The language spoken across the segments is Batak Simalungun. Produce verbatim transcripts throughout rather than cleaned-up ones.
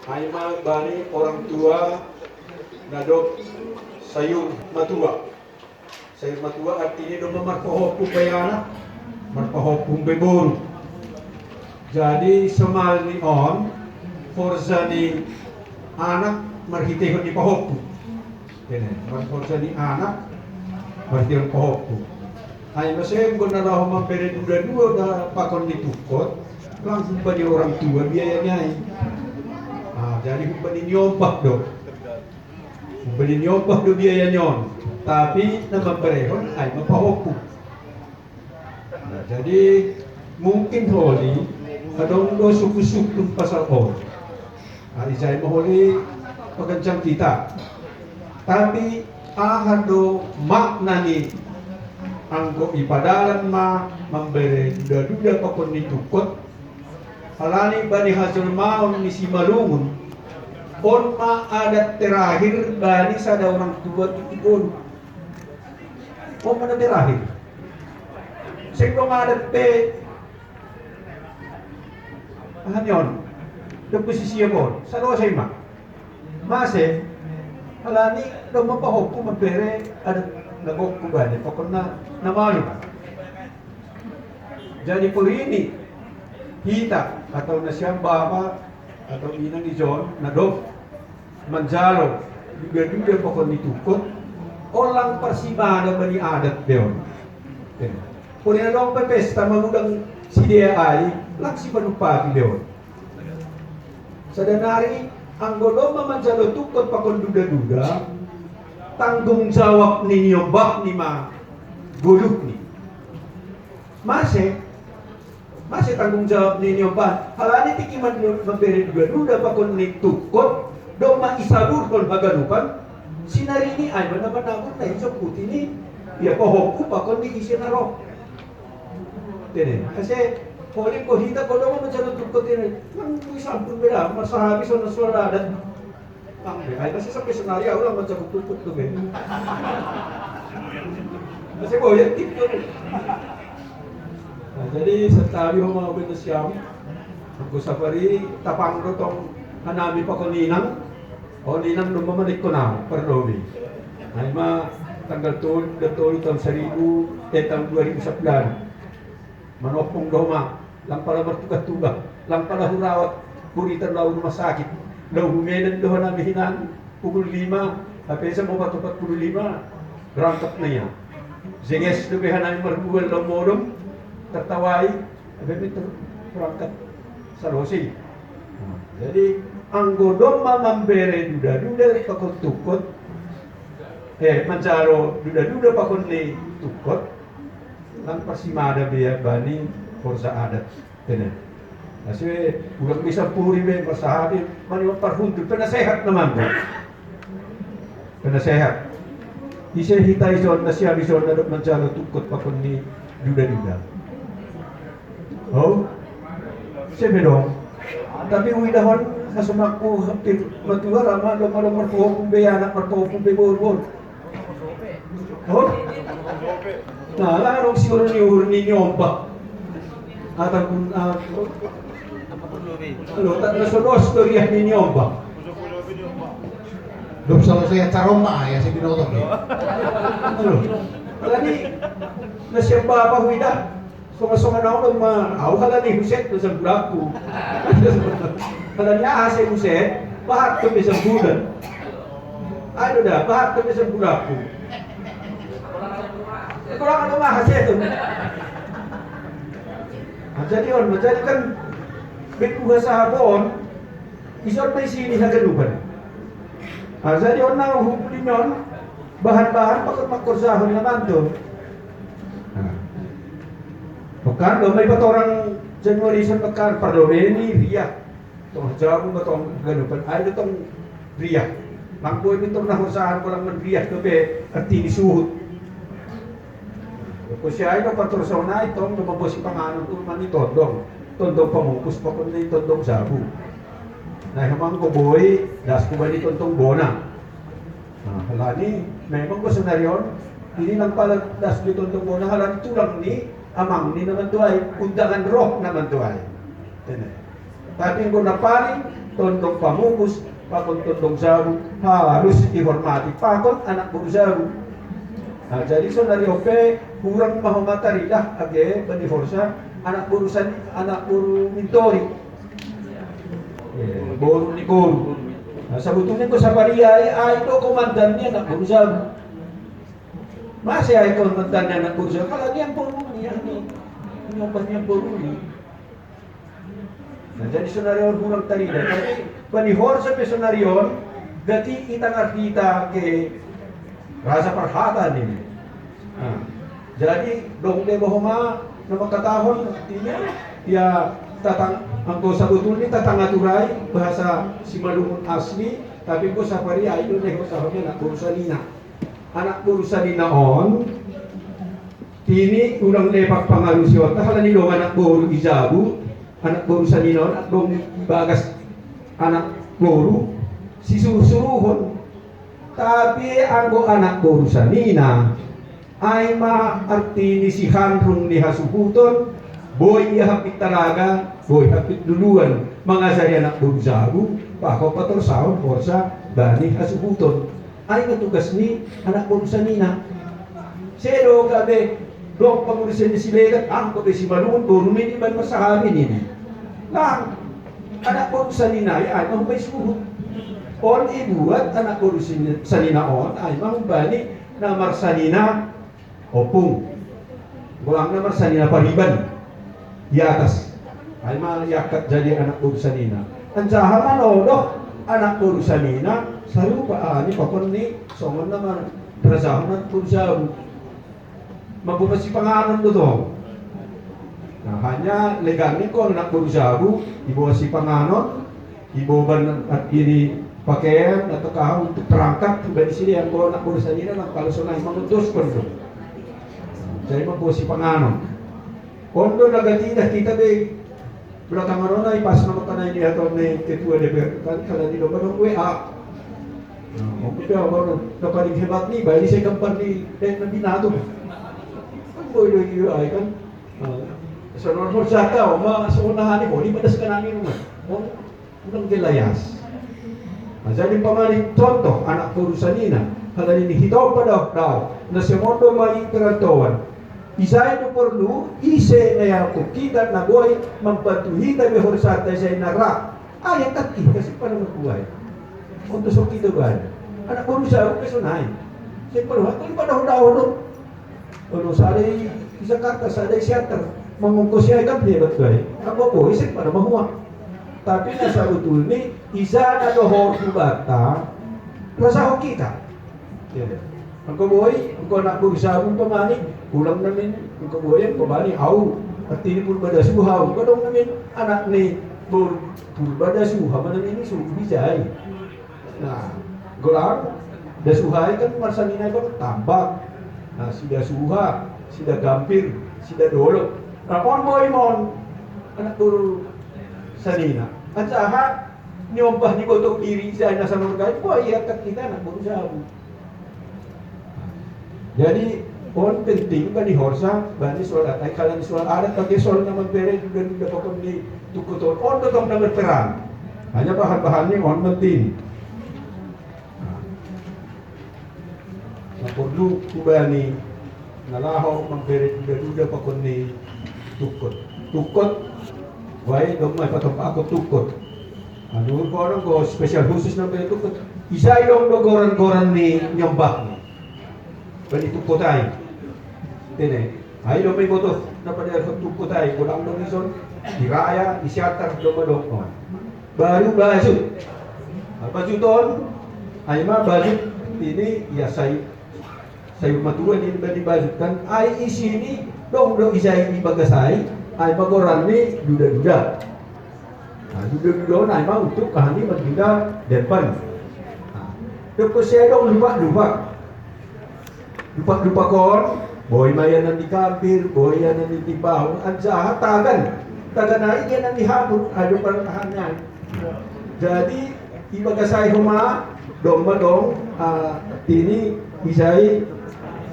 Ai ma bani orang tua na dob sayur matua. Sayur matua artina domma marpahompung be anak, marpahompung be boru. Jadi somalni on, horja ni anak marhitehon ni pahompung. Kene, marhorja ni anak marhitehon pahompung. Ai mase anggo na laho mambere duda-duda pakon ni tungkot, lang humbani orang tua biayana i. Ah, jadi humbani ni ombak do. Humbani ni ombak do biayana on. Tapi na mamberehon ai ma pahompung. Nah, jadi mungkin holi adong do sungkun-sungkun pasal on. Nah, ijai ma holi paganjang hita. Tapi aha do makna ni anggo ipadalan ma mambere duda-duda pakon ni tungkot? Alani bani hajelmaon ni Simalungun, on ma adat terakhir bani sada orang tua tu boru. On ma na terakhir. Seng dong adat pe. Aha ni on? Dob sisiap on. Salose ma. Mase, alani domma pahompung mambere adat na gok hubani, pokokna na malu. Jadi porini hita atau nasiam bapa atau inang ijon na dob manjalo duda-duda pakon ni tungkot, on lang parsimada bani adat be on. Porini adong pe pesta mangudang sidea ai, lang sipanumpati be on. Sada nari anggo domma manjalo tungkot pakon duda-duda, tanggung jawab ni niombakni ma goluhni. Mase, mase tanggung jawab ni niombak? Alani tingki man-, mambere duda-duda pakon ni tungkot, domma isaburhon haganupan, sinarini ai ma na manabur na ijokuti ni ia pahompung pakon ni ise na ro. Tene, ase holing ko hita ko domma manjalo tungkot tene, nang kui sampun beda, marsahabi sona soal adat. Nang be, ai nasi sampai senari aku lah manjalo tungkot tu be. Nasi boyak tip tu. Nah, jadi setabi homa oben siam. Aku sapari tapang do tong hanami pakon inang. Oh, inang domma manikko nau, pardomi. Ai ma tanggal tolu, tolu tahun seribu, eh, tahun dua ribu sebelas. Manompung do homa, lang pala martuga-tuga, lang pala hurawat, huritan laho rumah sakit. Laho hu Medan do hanami hinan pukul lima, hape jam opat, opat puluh lima, berangkat na ia. Jenges do be hanami marbual laho modom, tertawai, hape mintor berangkat salose. Nah, jadi anggo domma mambere duda-duda pakon tungkot, eh, manjalo duda-duda pakon ni tungkot, lang parsimada be ia bani horja adat. Kene. Ase ulang bisa puri be, marsahabi, mani parhuntul, penasehat na mando. Penasehat. Ise hita ison, nasiam ison na dob manjalo tungkot pakon ni duda-duda? Oh? Ise pe dong. Tapi huidahon na sonangku hampir matua ra ma, domma, domma marpahompung be anak, marpahompung be boru on. Oh? Nah, lah dong si orang ni uhur ni nyombak. Ataupun, ah, lo tak na sodos do riah ni nyombak. Dob selesai acara ma ya si binoto ni. Jadi nasiam bapa huida. Songa-songa na on ma, au halani huset do sambulaku. Halani aha se huset, bahat do pe sambulan. Ai do da, bahat do pe sambulaku. Kurang do aha se tu. Nah, jadi on, jadi kan beku hasahapon, ison pe isi ni haganupan. Nah, jadi on na hupudi on, bahan-bahan pakon mangkorjahon na manto. Nah. Pekan do mai patorang Januari ison pekan, parlobei ni riah. Tong jabu ma tong ganupan ai do tong riah. Lang boi ni tong na horjahon ko lang manriah dope arti ni suhut. Ko si ai do pator saonai tong do mambosi panganon tu mani tondong. Tondong pamungkus pakon ni tondong jabu. Nah, emang ko boi das ko bani tondong bona. Nah, halani memang ko sonari on, ini nang pala das di tondong bona halani tulang ni amang ni na mantuai, undangan roh na mantuai. Tene. Tapi anggo na paling Tondong pamukus pakon tondong jabu harus dihormati pakon anak boru jabu. Nah, jadi sonari on pe hurang ma ho ma taridah age bani horja anak boru san, anak boru mintori. Boru ni boru. Nah, sabutulna ko sapariai ai do komandan ni anak boru jabu. Masih ai komandan ni anak boru jabu kalau dia boru ni, yang ni, yang boru ni. Nah, jadi sonari on hurang tarida, tapi bani horja pe sonari on, gati itangar hita ke rasa parhata ni. Nah, jadi dong de bahoma nama katahon artinya ya tatang angko sabutul ni tatang aturai bahasa Simalungun asli, tapi ko sapari ai do de hotahonnya nak boru sanina. Anak boru sanina on, ini ulang lepak pangarusi on, tahala ni dong anak boru ijabu, anak boru sanina on, dong bagas anak boru, si suruh-suruhon. Tapi anggo anak boru sanina, ai ma arti ni si handrung ni hasuhuton, boi ia hapit talaga, boi hapit luluan, mangajari anak boru jabu, pako patorsaon horja bani hasuhuton. Ai na tugas ni anak boru sanina. Sedo gabe dong pangurusan ni silegan, ah, gabe si Malungun boru ni di ban marsahabi ni. Nah, anak boru sanina ya ai mahumbai suhut. On ibuat anak boru sanina on ai mahumbani na marsanina opung. Golangna marsanina pariban di atas. Ai ma iangkat jadi anak boru sanina. Anjaha manodoh anak boru sanina sarupa ah ni pakon ni songon na marajahon anak boru jabu. Mamboan sipanganon do tong. Nah, hanya legan ni ko anak boru jabu diboan sipanganon, diboan ini pakaian atau kah untuk perangkat pribadi sini yang bawa anak boru sanina nang kalau sonai mangutus pun do. Jadi mamboan sipanganon. On do na gati dah kita be belakangan on ai pas nama kanai ni atau ni ketua D P R kan kalau di domba dong W A. Nah, waktu itu apa na paling hebat ni bali saya gambar di dek nabi natu. Kan boy do iyo ai kan. Sono no jaka oma sono hani boli pada sekarang ni rumah. Ulang gelayas. Nah, jadi pamali contoh anak boru sanina. Kalau ini hita on padao dao na semondo mai perantauan. Isai do porlu ise na iangkut hita na boi mambantu hita be horsata isai na ra. Ayat tati kasi pada marbuai. Untuk sok hita bani anak boru jabu pe sonai. Saya perlu aku pada hoda hodo. Ono sada i Jakarta, sada i Siantar. Mangongkosi ai kan dia betul ai. Apa boi saya pada mahua. Tapi na sabutul ni ija na dohor hubata rasa ho kita. Angko boi, angko anak boru jabu pamani ulang namin, angko boi pamani au. Arti ni pun pada suha angko dong namin anak ni boru pun pada suha mana ini suhu bijai. Nah, golang dasuha i kan marsanina i tambak. Nah, sida suha, sida gampir, sida dolok. Nah, on boi mon anak boru sanina. Anjaha nyombah ni boto diri ija na sanorga i boi iangkat hita anak boru jabu. Jadi on penting bani horja bani soal adat ai kalau ni soal adat pakai soal na mambere duda duda pakon ni tukuton on do tong na berperan. Hanya bahan-bahan ni on penting. Na porlu hubani na laho mambere duda duda pakon ni tukot. Tukot wai dong mai patompa akot tukot. Anu ko orang ko spesial khusus na bere tukot. Isai dong do goran-goran ni nyombah ni. Bani tukot ai. Tene. Ai do mai boto na pada tukot ai godang do ison. Di raya di siatar do madok. Baru baju. Baju ton. Ai ma baju ini ya sai sai matua ni bani baju kan ai isi ni dong do isai di bagasai. Ai ma goran ni duda-duda. Nah, duda-duda on ai ma untuk kahani marduda depan. Nah, doko sedong lupa-lupa. Lupa-lupa kon, boi ma ia nan di kampir, boi ia nan di timbahon, anjaha tagan. Tagan ai ia nan di haput, ado partahannya. Jadi ibagasai homa domba dong uh, ini isai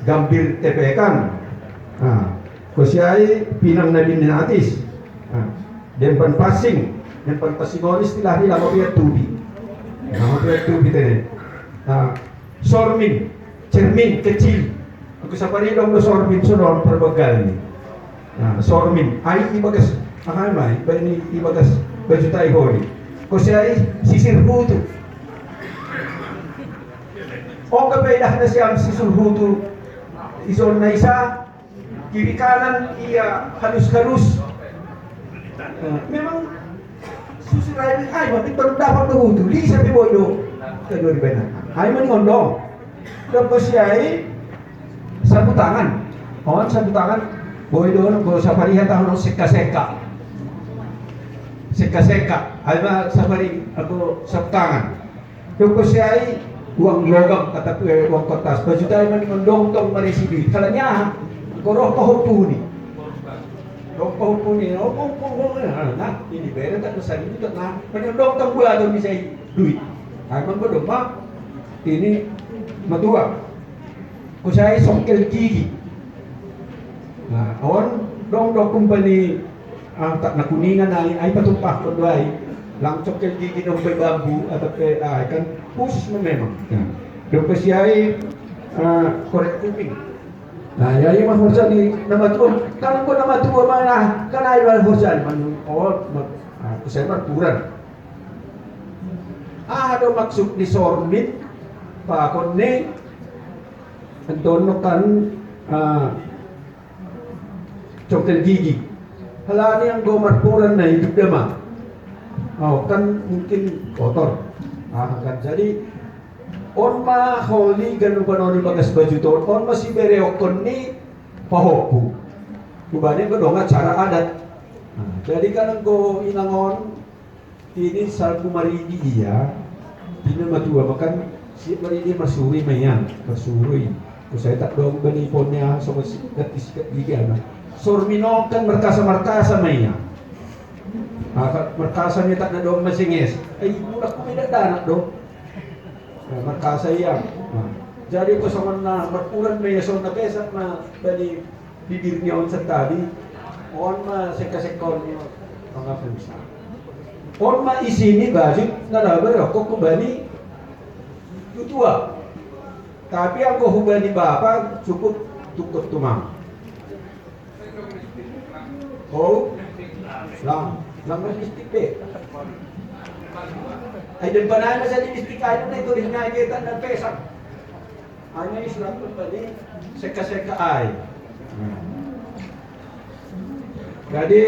gambir tepekan. Nah, kosiai pinang na binatis. Nah, dempan passing. Yang paling pasti nonis ti lari lama pian tubi. Lama pian tubi tene. Nah, sormin, cermin kecil. Aku sapari dong do sormin sonon perbegal ni. Nah, sormin. Ai ibagas. Aha mai, ba ini ibagas baju tai holi. Ko si ai sisir hutu. Oka bedah na siam sisir hutu. Ison na isa, kiri kanan ia halus-halus. Nah, memang susu rai ai, tapi terdapat behutu. Li sampai bodo. Kedua di benar. Ai mani ondong. Dapat si ai sapu tangan. On sapu tangan. Bodo, bodo sapari hata ono seka-seka. Seka-seka. Ai ma sapari aku sapu tangan. Doko si ai uang logam kata eh, uang kertas. Baju tai mani mendongtong mari sidi. Kalau nyaha, koroh pahopuni. Roh pahopuni. Oh, oh, oh, oh, eh, nah, ini bere tak besar ini tak nah. Mendongtong gua atau bisa duit. Ai man bodo ma ini matua. Ko si ai songkel gigi. Nah, on dong do kumpani ah, tak na kuningan ai, ai patumpah ko do ai. Lang songkel gigi dong pe bambu atau pe ai kan khusus memang. Nah, dong pe si ai ah, korek kuping. Nah, ya iya mas Mursa di nama tua. Kalau ko nama tua mana? Kan ai mas Mursa di manu. Oh, ma- ah, ko si ai marpuran. Ah, do maksud di sormin pakon ni Anton no kan ah, congkel gigi. Halani anggo marpuran na hidup dama. Oh, kan mungkin kotor. Ah, kan jadi on ma holi ganupan on di bagas baju ton, on ma si bere okon ni pahopu. Ubani anggo donga cara adat. Nah, jadi kan anggo inangon Ini salpu maridi ia. Ini matua makan si maridi masuri mayan masuri. Kusai tak dong bani ponnya sama si gati sikat gigi anak. Sorminokan merkasa merkasa maya. Maka merkasa ni tak ada dong masinges. Ai mulak ku beda danak dong. Nah, merkasa ia. Nah, jadi ko songon na merkuran maya songon na pesak na bani bibirnya on sentadi. On ma seka-seka on ma mangapulsa. On ma isi ni baju na labar rokok ku bani tutua. Tapi anggo hubani bapa cukup tukut tumang. Oh, lang lang mas mistik be. Ai dan panai masa di mistik aja na itu di ngai kita dan pesak. Hanya Islam tu tadi seka-seka ai. Jadi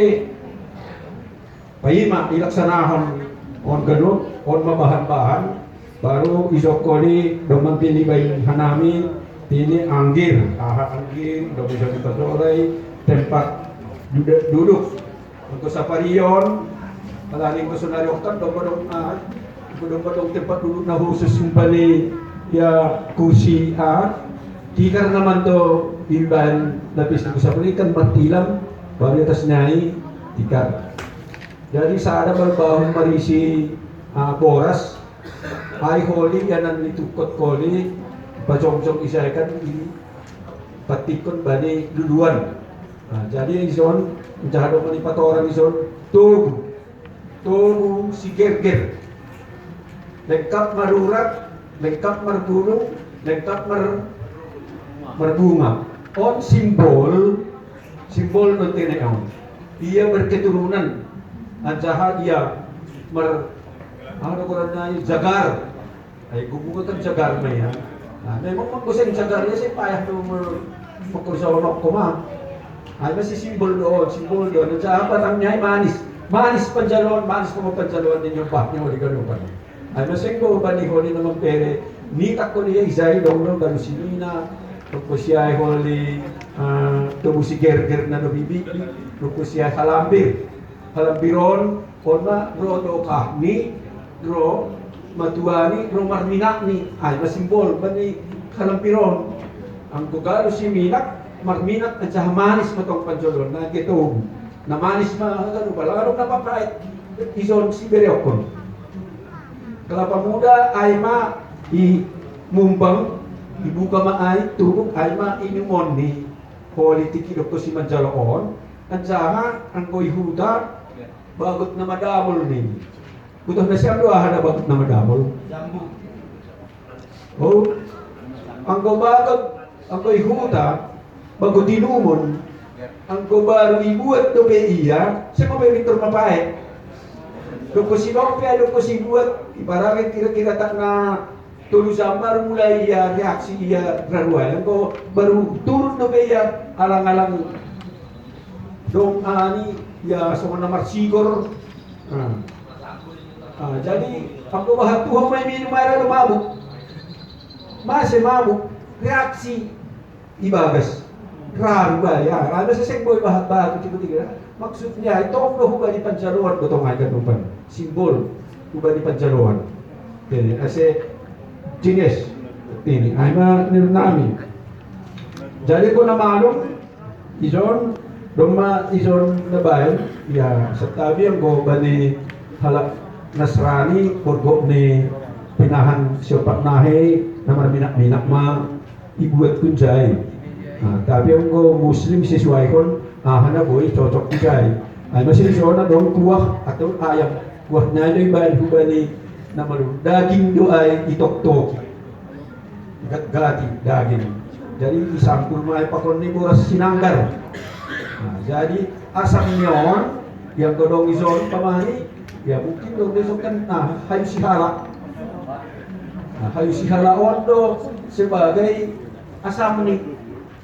paima ilaksanahon on ganup on ma bahan-bahan baru isokoli doman tini bain hanami tini anggir aha anggir domiso di pasorai tempat duduk duduk Anggo saparion, alani anggo sonari okkan domba dong ah, anggo domba dong tempat duduk na khusus umpani ya kursi ah, tikar na manto imbahan lapis anggo sapari kan martilam baru atas nyai tikar. Jadi sada balbahun marisi ah, boras ai holi yanan ni tukot holi pajongjong isai kan i patikkon bani luluan. Nah, jadi ison jaha do mani patoran ison togu togu si gerger lengkap marurat lengkap marbulu lengkap mar marbunga on simbol simbol no tene on ia berketurunan anjaha ia mar ano kurang jagar Ai gubuk kan cagar me ya. Nah, memang mangkusen cagar ya sih payah tuh mau pukul sawonok koma. Ai masih simbol do, simbol do. Nah, cara apa tangnya manis. Manis panjaluan, manis kamu panjaluan di nyompah nyawa di galupan. Ai masih gua bani holi nama pere. Ni tak kau dia izai dong dong baru sini na. Rukus ya holi uh, tubuh si gerger na do bibi. Rukus ya halambir. Halambiron, Ona ro do kahmi, ro matuani, ro marminakni, ai ma simbol bani kalampiron. Anggo galu si minak, marminak ancaha manis ma tong panjolon, na getobu. Na manis ma galu balarung na papait, ison si bereokon. Kelapa muda, ai ma i mumbang, dibuka ma ai tubuk, ai ma i numon ni politik idokko si manjalo on, ancaha anggo i huta, Bagot na madamol ni. Butuh na siam do aha na bagot na madamol. Jambu. Oh, anggo bagot, anggo i huta, bagot inumon, anggo baru ibuat dope ia, seng pe pintor mapaek. Doko sidok pe, doko sibuat, ibarat kira-kira tak na tolu jam baru mulai ia reaksi ia raruai. Anggo baru turun dope ia alang-alang dong ani ia songon na marsigor. Nah. Ah, jadi anggo bahat tuho mai minum air alo mabuk. Mase mabuk, reaksi ibagas. Raruai, ah, rame seseng boi bahat bahat tiba-tiba. Maksudnya itu do hubani panjaloan gotong ai ganupan. Simbol hubani panjaloan. Jadi ase jenis ini ai ma nirnami. Jadi ko na malum ison, domma ison na baen, ya santabi anggo bani halak Nasrani, borgok ni pinahan siopat nahe na marminak-minak ma ibuat kunjai. Nah, tapi anggo muslim sesuaihon aha na boi cocok kunjai. Ai masih ison na dong kuah atau ayam. Kuah na do ibaen hubani na malu. Daging do ai itoktoki. Gatgati daging. Jadi isampul ma ai pakon ni boras sinanggar. Nah, jadi asam ni on, yang godong ison pamani, ya mungkin do besok kan, nah, hayu sihala. Nah, hayu sihala on do sebagai asam ni.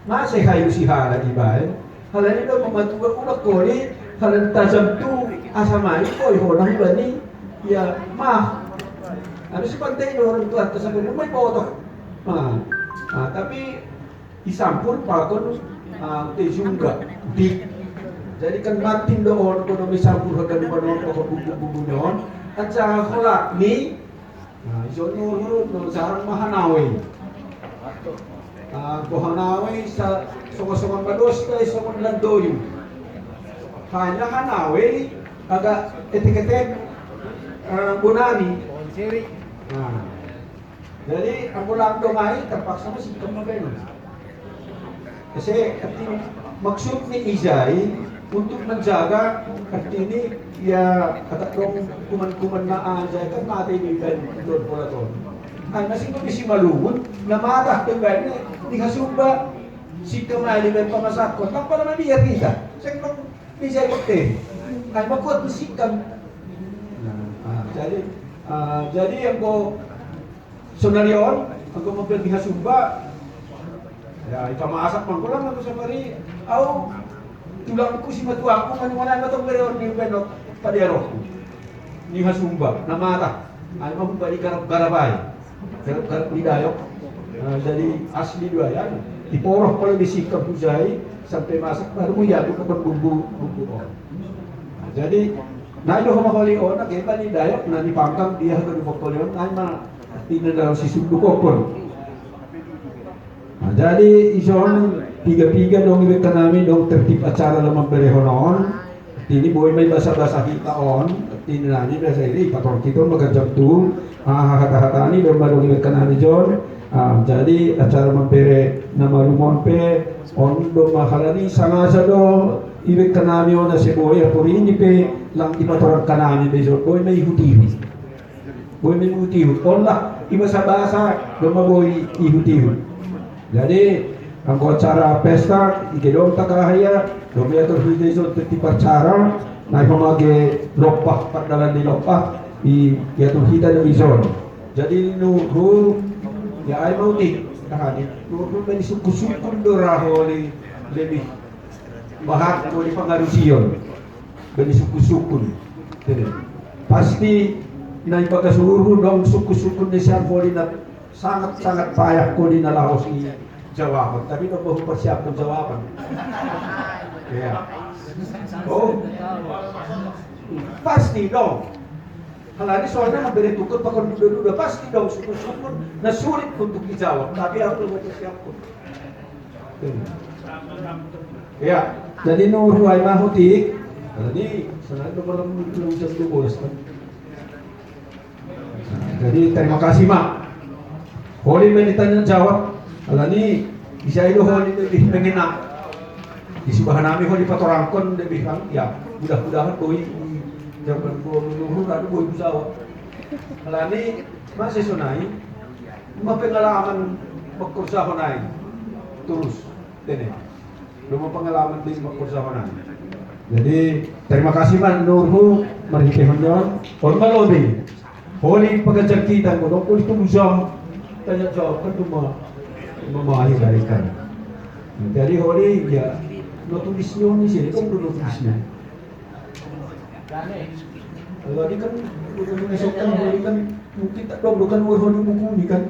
Mase hayu sihala dibaen. Halani do pamatuga ulang koli, halani tajam tu asam ai koi hona hubani. Ya, mah. Anu si pantai do orang tua atas aku rumah ibotoh. Nah, nah, tapi isampur pakon, ah, tejungga di. Jadi kan matin do on kono isampur hagan kono pokok bumbu-bumbu on. Aja holak ni. Nah, iso nurut no sarang mahanawe. Ah, bohanawe sa songo-songo bados kai songo landoyu. Hanya hanawe agak etik-etik, eh, bonani. Nah, jadi anggo lang dongai terpaksa masih kemabeno. Ese artini maksud ni ijai untuk menjaga artini ya kata dong kuman-kuman na ajai kan mate di ben don pola ton. Ai masih ko bisi malungun na mata ke ben ni hasumba si kemai di ben pamasak ko tanpa nama dia kita. Saya kan bisa ikut. Ai makuat bisikan. Nah, ah, jadi ah, jadi yang ko sonari on, anggo mampir di hasumba. Ya, ipamasak mangkulang anggo safari. Au tulangku si matuangku manumana ma tong bereon ni benok paderohku. Ni hasumba, na mata. Ai ma humba di garap-garap ai. Garap-garap di dayok. Nah, jadi asli dua ya. Iporoh pala di sikap hujai sampai masak baru ya bukan bumbu bumbu on. Nah, jadi na do homa holi on, age bani dayok na ni pangkang dia hagadu holi on, ai ma Artina dalam sisunduk kokon. Nah, jadi ison piga-piga dong ibe kanami dong tertib acara lamang berehonon. Ini boi mai basa-basa hita on. Ini nani biasa ini pator kita magarjam tu. Ah, hata-hata ni dong dong ibe kanami jon. Ah, jadi acara mampere nama rumon pe on dong mahalani sangaja do ibe kanami on ase boi apuri ini pe lang ipatorang kanami be jon boi mai huti. Boi mengutihut. Olah, i basa-basa, doma boi ihut-ihut. Jadi, anggo acara pesta, ige dong tagahaya, doma iatur hita ison teti parcara, na homa ge lompah, pardalan di lompah, i iatur hita do ison. Jadi, nuhu, ya ai mau di, tahani, nuhu meni sukun-sukun do raholi lebih bahat do di pangarusion. Bani sukun-sukun. Pasti na ibagas uhurhu dong sukun-sukun ni sian holi na sangat-sangat payah holi na laho si jawaban. Tapi dong bahu persiapkan jawaban. Ya. Oh. Pasti dong. Halani soalnya memberi tukut pakon duda-duda pasti dong sukun-sukun na sulit untuk dijawab. Tapi aku dong persiapkan. Ya, jadi nuhu ai ma huti. Jadi sengaja malam belum jam dua belas kan. Jadi terima kasih ma. Holi menitanya jawab. Alani bisa itu holi lebih mengenal. Di subahanami holi patorangkon lebih kan. Ya, mudah-mudahan koi Zaman bom luhur ada bom pesawat. Alani masih sonai. Ma pengalaman bekerja honai. Terus. Tene. Belum pengalaman di bekerja honai. Jadi terima kasih man nurhu marhite honyo. Hormat lobi. Holi pekerja kita ko dong ko itu bisa tanya jawab kan cuma memahami dari kan. Jadi holi ya no tulisnyo ni sini kok no tulisnyo. Kalau tadi kan udah mengesokkan, kalau ini kan mungkin tak dong bukan urusan buku ini kan.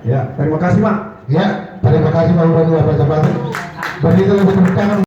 Ya, terima kasih Mak. Ya, terima kasih Mak udah dua pertempatan. Bagi itu lebih tepuk tangan.